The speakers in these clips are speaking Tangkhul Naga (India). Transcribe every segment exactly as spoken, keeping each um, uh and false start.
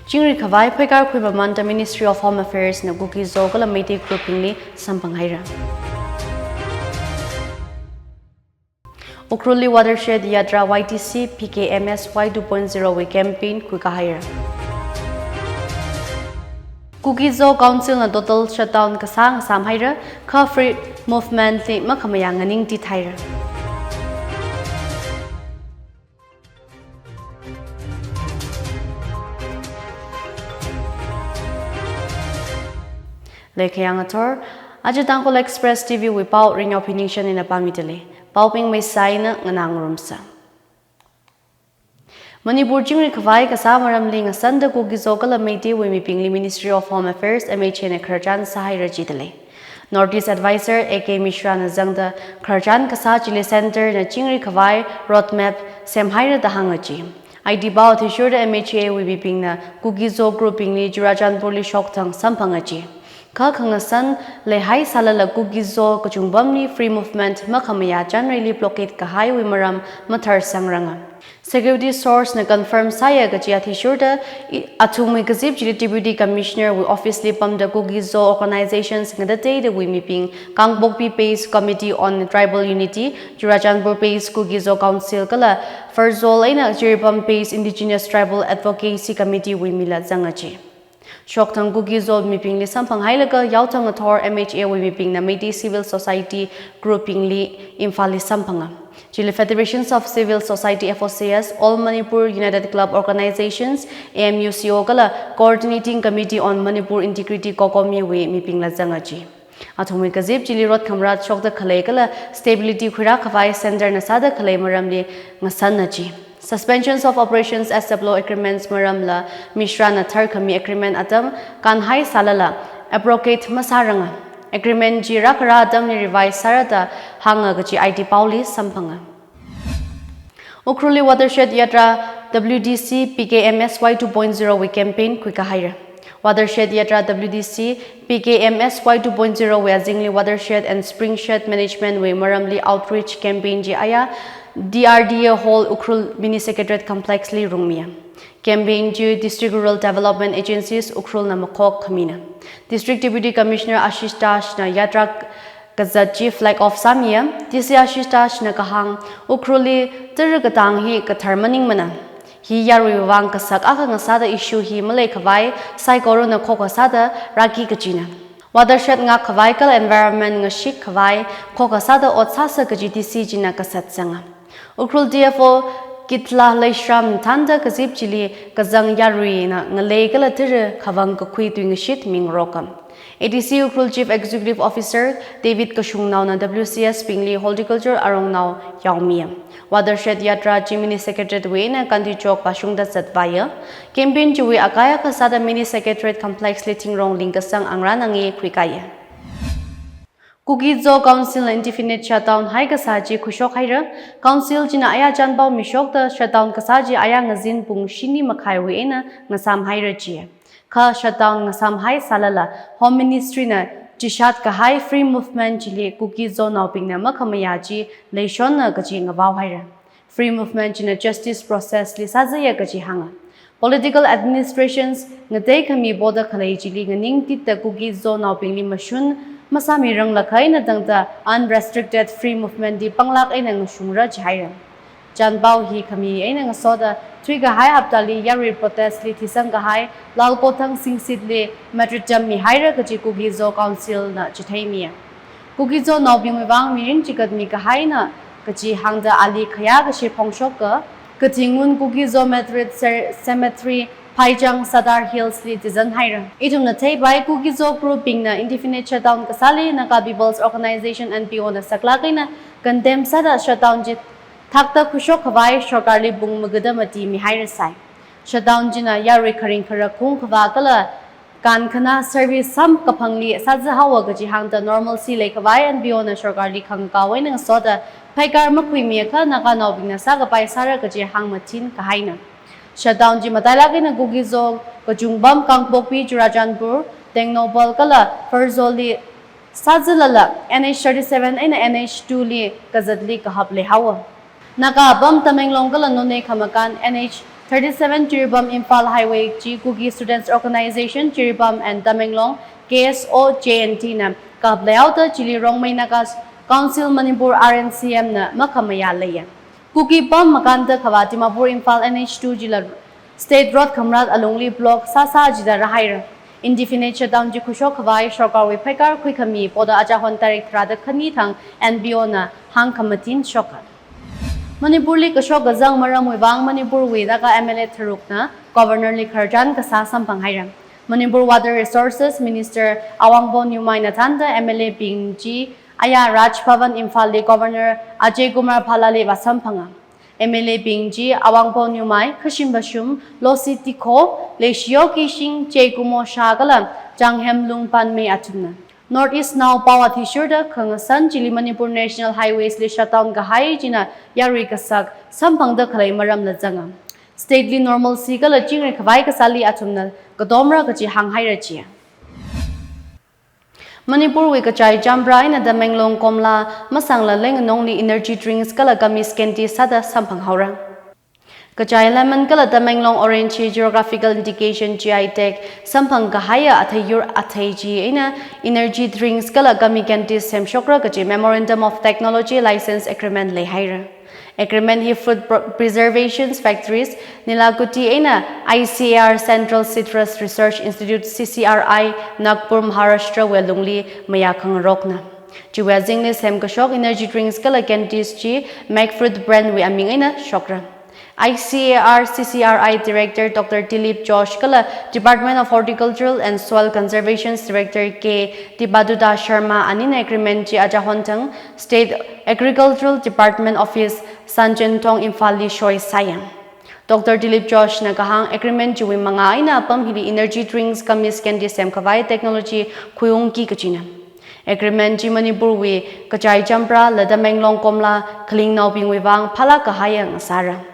Chingri khavai phaikar khuimamanda Ministry of Home Affairs na Kuki-Zo kala Meitei group bingli samphang haira. Ukhrulli Watershed Yatra Y T C P K M S Y two point zero wui campaign khuikā haira. Kuki-Zo Council na total shutdown kasā ngasām haira, kha free movement li makhamayā nganingtit haira. Leikhayang athor, aja Tangkhul Express T V wui pao Ringyao Phoenician eina pāmidalei. Paobing maisai eina nganā ngarumsa. Manipur chingri khavai kasā maramli ngasanda Kuki-Zo kala Meitei wui mibingli Ministry of Home Affairs, M H A na khararchan sāhaira jidalei. North East Advisor A K Mishra na zangda khararchan kasā chili Centre na chingri khavai roadmap semhaira da hānga ji. I T pao athishurda M H A wui mibingna Kuki-Zo group bingli Churachandpur li shokthang samphanga ji. Kha khangasan leihai sālala Kuki-Zo kachungpamli free movement makhamayā Chanreili blockade kahaiwui maram mathar sangranga. Security source na confirm sāya kaji athishurda i-, athumwui kazip chili Deputy Commissioner wui office li pamda Kuki-Zo organizations ngatateida wui mibing, Kangpokpi Based Committee on Tribal Unity, Churachandpur Based Kuki-Zo Council kala Pherzawl eina Jiribam Based Indigenous Tribal Advocacy Committee wui mila zanga ji. Shokthang Kuki-Zo mibingli samphang hailaga yaothang athor M H A wui mibingna Meitei Civil Society group bingli Imphal li samphanga. Chili Federations of Civil Society, F O C S, All Manipur United Club Organizations, A M U C O kala Coordinating Committee on Manipur Integrity, COCOMI wui mibingla zanga ji. Athumwui kazip chili rot khamrat shokda khalei kala stability khuirā khavai Centre na sāda khalei maramli ngasanna ji. Suspensions of Operations, S W O agreements maramla Mishra na tharkhami agreement atam kanhai sālala abrogate masāranga. Agreement chi rākharā atamli revise sāra da hānga kaji I T paoli samphanga. Ukhrulli Watershed Yatra W T C P K M S Y two point zero wui campaign khuikā haira. Watershed Yatra W T C P K M S Y two point zero wui azingli Watershed and Springshed Management wui maramli outreach campaign chi aya D R D A Hall Ukhrul Mini Secretariat Complex li rungmiya. Campaign chi District Rural Development Agencies Ukhrul na makhok khamina. District Deputy Commissioner Ashish Das na yatra kazat chi flag off sāmiya. D C Ashish Das na kahāng, Ukhrulli tara katang hi kathar maningmana. Hi yaruiwui vang kasak akha ngasāda issue hi malei khavai saikorana khokha sāda rāki kajina. Watershed ngak khavai kala environment ngashik khavai khokha sāda ot sāsa kaji D C china kasat sanga. Ukhrul D F O Kitla Leishram thānda kazip chili kazang yaruina ngalei kala tara khavang kakhui tuingashit mingaroka. A D C Ukhrul Chief Executive Officer David Kashungnaona W C S bingli horticulture arongnao yaomiya. Watershed Yatra chi Mini Secretariat wui eina Gandhi Chowk vāshungda zatvāya. Campaign chiwui akai akha sāda Mini Secretariat Complex li thingrong lingkasang angrān angi khuikāya. Kuki-Zo Council na indefinite shutdown haikasā chi khuishok haira. Council china aya chānpao mishokta shutdown kasā chi aya ngazin pung shini makhaiwui eina ngasām haira ji. Kha shutdown ngasām hai sālala Home Ministry na chishat kahai free movement chili Kuki-Zonaobingna makhamayā chi leishonna kaji ngavao haira. Free movement china justice process li sāzaya kaji hānga. Political administrations ngatei khami boda khalei chili nganingtitda Kuki-Zonaobingli mashun masāmiranglakha eina tangda unrestricted free movement li panglāk eina ngashungra jihaira. Chānpao hi khami eina ngasoda thuikahai haptali yarui protest li thisang kahai Lalkothang Singsit li matricham mihaira kaji Kuki-Zo Council na chitheimiya. Kuki-Zonaobingwui vang mirin chigatmi kahaina kaji hāngda ali khayākashi phongshoka, Kathingun Kuki-Zo Matric Cer-, Cemetery, Phaichang Sadar Hills li tizan haira. Ithumna theipai Kuki-Zo group bingna indefinite shutdown kasāli Naga People's Organization, N P O na saklāk eina condemn sāda shutdown chi thakta khuishok khavai sorkarli pung magada mati mihairasai. Shutdown china yarui kharing kharak khung khavā kala kankhana service samkaphangli sāzahaowa kaji hāngda normalcy leikhavai N P O na sorkarli khangkao eina ngasoda phaikar makhuimiakha Naganaobingna sākapai sāra kaji hāngmathin kahaina. Shutdown chi matailāk eina Kuki-Zo kachungpam Kangpokpi, Churachandpur, Tengnoupal kala Pherzawl li sāzalala N H thirty-seven eina N H two li kazatli kahap leihaowa. Naga apam Tamenglong kala Noney khamakān N H Thirty-seven Jiribam Imphal Highway chi Kuki Students Organization Jiribam and Tamenglong, K S O J N T na kap layout chili Rongmei Naga Council Manipur R N C M na makhamayā leiya. Kuki pam makānda khavā Dimapur Imphal N H two chila State Road khamrat alungli block sāsā chida rāhaira. Indefinite shutdown chi khuishok khavai sorkarwui phaikar khuikhami poda achahon tarik tharāda khani thang N P O na hāngkhamatin shoka. Manipurli kashok kazang maramwui vang Manipurwui Naga M L A tharukna Governor li khararchan kasā samphang haira. Manipur Water Resources Minister Awangbow Newmai na thānda M L A bing chi aya Raj Bhavan Imphal li Governor Ajay Kumar Bhalla li vāsamphanga. M L A bing chi Awangbow Newmai, Khashim Vashum, Losi Tikho, Leishiyo Kishing, Jay Kumo Shah kala Changhem Lungpan May athumna. North East Now pao athishurda khangasan chili Manipur National Highways li shutdown kahai china yarui kasak samphangda khalei maramla zanga. State li normalcy kala chingri khavai kasāli athumna katomra kachi hānghaira chiya. Manipurwui Kachai Champra eina Tamenglong Komla masangla Lenganongli energy drinks kala gummies candy sāda samphang haora. Kachai lemon kala Tamenglong orange hi geographical indication G I tag samphang kahaiya athei yur athei chi eina energy drinks kala gummy candies semshokra kachi Memorandum of Technology License Agreement leihaira. Agreement hi Fruit Pro-, Preservation Factories, Nilakuthi eina I C A R Central Citrus Research Institute, C C R I, Nagpur, Maharashtra wui lungli mayā khangarokna. Chiwui azingli semkashok energy drinks kala candies chi Magfruit brand wui aming eina shokra. I C A R C C R I Director Doctor Dilip Josh kala Department of Horticultural and Soil Conservation Director K Dibadhuta Sharma anina agreement chi achahon thang State Agricultural Department Office Sanjenthong Imphal li soi sāya. Doctor Dilip Josh na kahāng agreement chiwui mangā eina apam hili energy drinks gummies candy semkhavai technology khuiungki kachina. Agreement chi Manipurwui Kachai Champra la Tamenglong Komla khalingnaobingwui vang phālāk kahaiya ngasāra.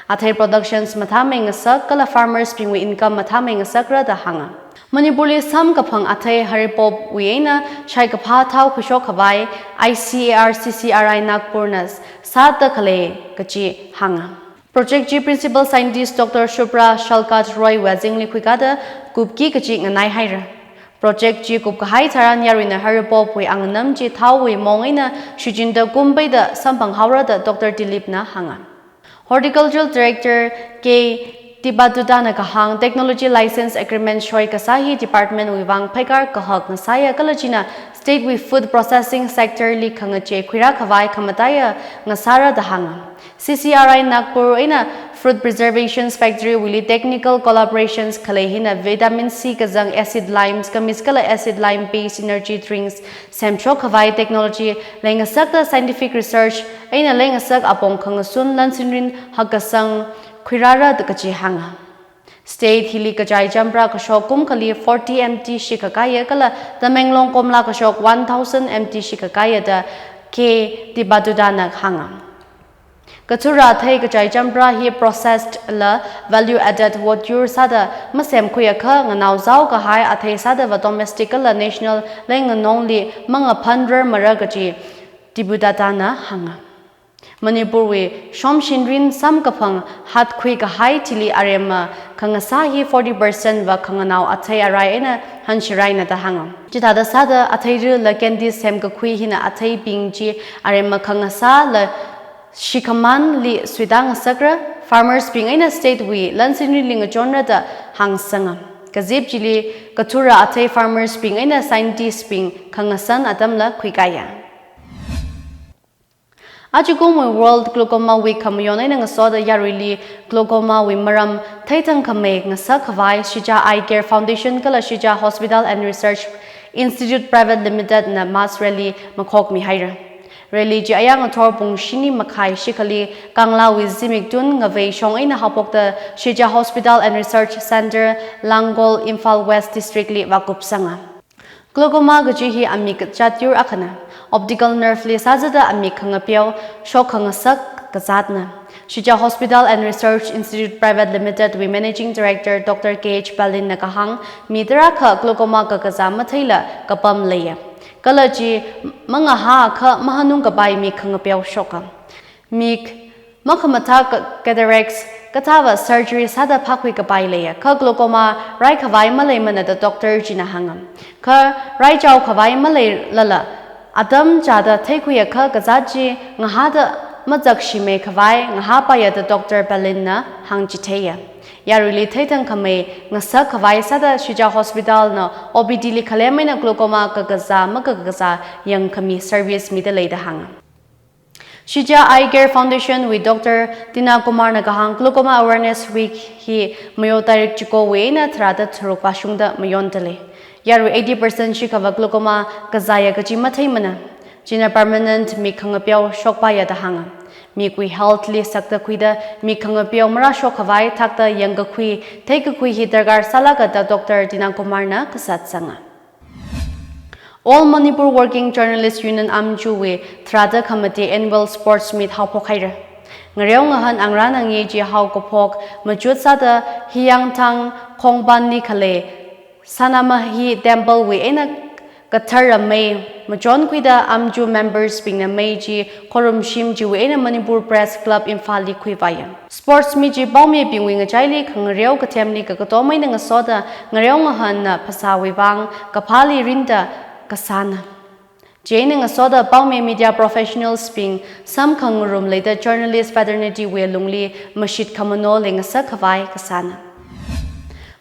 Athei productions mathāmei ngasak kala farmers bingwui income mathāmei ngasakra da hānga. Manipurli samkaphang athei haripop wui eina shaikaphā thao khuishok khavai I C A R C C R I Nagpur na sāda khalei kachi hānga. Project chi Principal Scientist Doctor Shubhra Shalkat Roy wui azingli khuikāda kupki kachi nganaihaira. Project chi kupkahai tharan yaruina haripop wui anganam chi thaowui mong eina shichinda kumpeida samphang haora da Doctor Dilip na hānga. Horticultural Director K Dibadhuta na kahāng technology license agreement soi kasā hi department wui vang phaikar kahak ngasāya kala china state wui food processing sector li khangachei khuirā khavai khamataiya ngasāra da hānga. C C R I Nagpur eina Fruit Preservation Factory wuili technical collaborations khalei hina vitamin C kazang acid limes gummies kala acid lime based energy drinks semshok khavai technology leingasakta scientific research eina leingasak apong khangasun lansinrin hakkasang khuirāra da kachi hānga. State hili Kachai Champra kashok kumkhali forty M T shikhakaiya kala Tamenglong Komla kashok one thousand M T shikhakaiya da K Dibadhuta na hānga. Kathura athei Kachai Champra hi processed la value added wot yur sāda masemkhuiakha nganaozao kahai athei sāda va domestic kala national Lenganongli mangaphan rarmara kachi Dibadhuta na hānga. Manipurwui shomshinrin samkaphang hatkhui kahai thili aremma khangasā hi forty percent va khanganao athei arai eina hanshiraina da hānga. Chithāda sāda athei rila candy semkakhui hina atheibing chi aremma khangasā la shikhamanli suitāngasakra, farmers bing eina state wui lansinrinli ngachonra da hāngsanga. Kazip chili Kathura athei farmers bing eina scientist bing khangasan atamla khuikaiya. Ajakumwui World Glaucoma Week khamayon eina ngasoda yaruili glaucoma wui maram theithang khamei ngasak khavai Shija Eye Care Foundation kala Shija Hospital and Research Institute Private Limited na mass rally makhokmihaira. Rally chi ayang athor pung shini makhai shikhali Kanglawui zimik tun ngavei shong eina haophokta Shija Hospital and Research Centre, Langol, Imphal West District li vākupsanga. Glaucoma kaji hi amik kazāt yur akhana. Optical nerve li sāzada amik khangapeo, shok khangasak kazātna. Shija Hospital and Research Institute Private Limited wui Managing Director Doctor K H Palin na kahāng, mi tarākha glaucoma kakazā matheila kapam leiya. Kala chi mangahākha mahanung kapai mik khangapeo shoka. Mik makhamathā ka-, cataracts, Kathāva surgery sāda phākhui kapai leiya, kha glaucoma raikhavai maleimana da doctor china hānga. Kha raichaokhavai maleilala, atam chāda theikhuiakha kazāt chi ngahāda mazakshimei khavai ngahāpaiya da Doctor Palin na hāngchitheiya. Yaruili theithang khamei ngasakkhavai sāda Shija Hospital na O P D li khalem eina glaucoma kakazā makakazā yangkhami service mida lei da hānga. Shija Eye Care Foundation wui Doctor Tina Kumar na kahāng, Glaucoma Awareness Week hi mayo tarik chikowui eina tharāda tharuk vāshungda mayonda lei. Yarui eighty percent shikhava glaucoma kazāya kaji matheimana. China permanent mik khangapeo shokpaiya da hānga. Mikwui health li sakta khuida mik khangapeo marāshokkhavai thakta yangkakhui, theikakhui hi darkar sālāka da Doctor Tina Kumar na kasat sanga. All Manipur Working Journalist Union AMJU wui tharāda khamate annual sports meet haophok haira. Ngareo ngahān angrān angye chi haokaphok machut sāda Hiyangthang Khongpan li khalei Sanamahi Temple wui eina kathar ramei machonkhuida AMJU members bingna mei chi khorumshim chiwui eina Manipur Press Club Imphal li khuivāya. Sports meet chi paomibingwui ngachaili khangareo kathemli kakatom eina ngasoda ngareo ngahānna phasāwui vang kaphāli rinda kasāna. Chieina ngasoda paomi media professionals bing samkhangarum leida journalist fraternity wui lungli mashit khamano leingasakkhavai kasāna.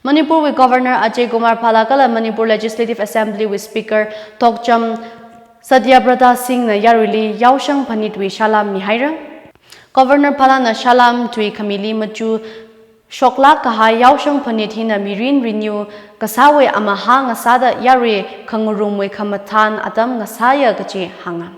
Manipur wui Governor Ajay Kumar Bhalla kala Manipur Legislative Assembly wui Speaker Thokcham Satyabrata Singh na yaruili yaoshang phanitwui salam mihaira. Governor Bhalla na salam tui khamili machu shoklāk kahai yaoshang phanit hina mirin renew kasāwui amahā ngasāda yarui khangarumwui khamathān atam ngasāya kaji hānga.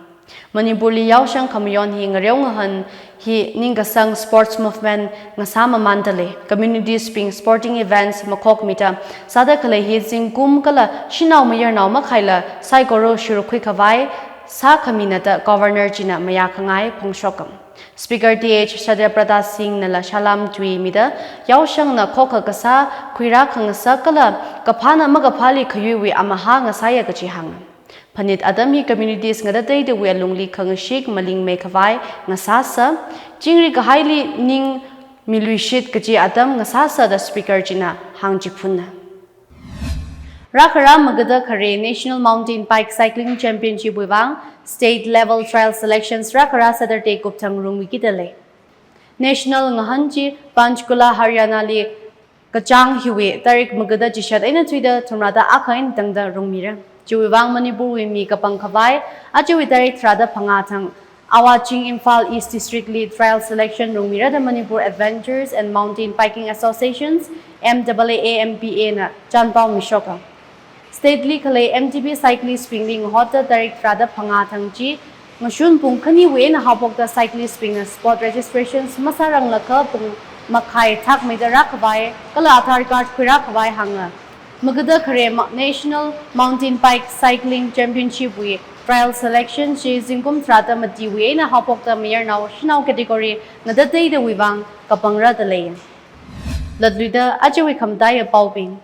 Manipur li yaoshang khamayon hi ngareo ngahān hi ningkasang sports movement ngasā mamanda lei. Communities bing sporting events makhokmida sāda khalei hi zingkum kala shanao mayarnao makhaila saikora shurkhui khavai sākhamina da Governor china mayākhangai phongshoka. Speaker T H Satyabrata Singh nala salam tui mida yaoshangna khokha kasā, khuirā khangasak kala kaphāna makaphāli khayuiwui amahā ngasāya kaji hānga. Phanit atam hi communities ngatateitawui alungli khangashik malingmei khavai ngasāsa, chingri kahaili ning miluishit kaji atam ngasāsa da Speaker china hāngchiphunna. Rākhara magada khare National Mountain Bike Cycling Championship wui vang State Level Trial Selections rākhara Saturday kupthang rungmikida lei. National ngahān chi Panchkula, Haryana li kachāng hiwui tarik magada chishat eina thuida thumrada akha eina tangda rungmira. Chiwui vang Manipur wui mi kapang khavai, ajawui tarik tharāda phangā thang Awa Ching Imphal East District li trial selection rungmira da Manipur Adventures and Mountain Biking Associations, M A A M B A na chānpao mishoka. State li khalei M T B cyclist bingli ngahotda tarik tharāda phangā thang chi ngashun pung khaniwui eina haophokta cyclist bingna spot registrations masāranglakha pung makhai thakmeida rākhavai kala Aadhaar card khuirā khavai hānga. Magada khare ma-, National Mountain Bike Cycling Championship wui trial selection chi zingkum tharāda matiwui eina haophokta mayarnao shanao category ngatateitawui vang kapangra da lei. Latluida ajawui khamataiya paobing.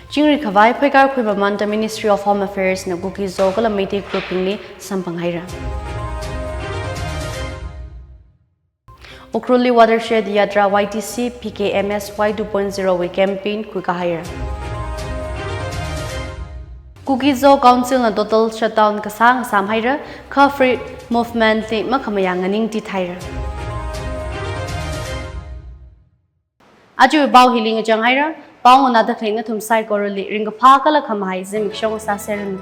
Chingri khavai phoikar khuimamanda Ministry of Home Affairs na Kuki-Zo kala Meitei group bingli samphang haira. Ukhrulli Watershed Yatra Y T C P K M S Y two point zero wui campaign khuikahaira. Kuki-Zo Council na total shutdown kasā ngasām haira, kha free movement li makhamayā nganingtit haira. Ajawui pao hili ngachang haira, pao nganāda khalei nathum saikorali ringkaphā kala khamahai zimiksho sāseranu.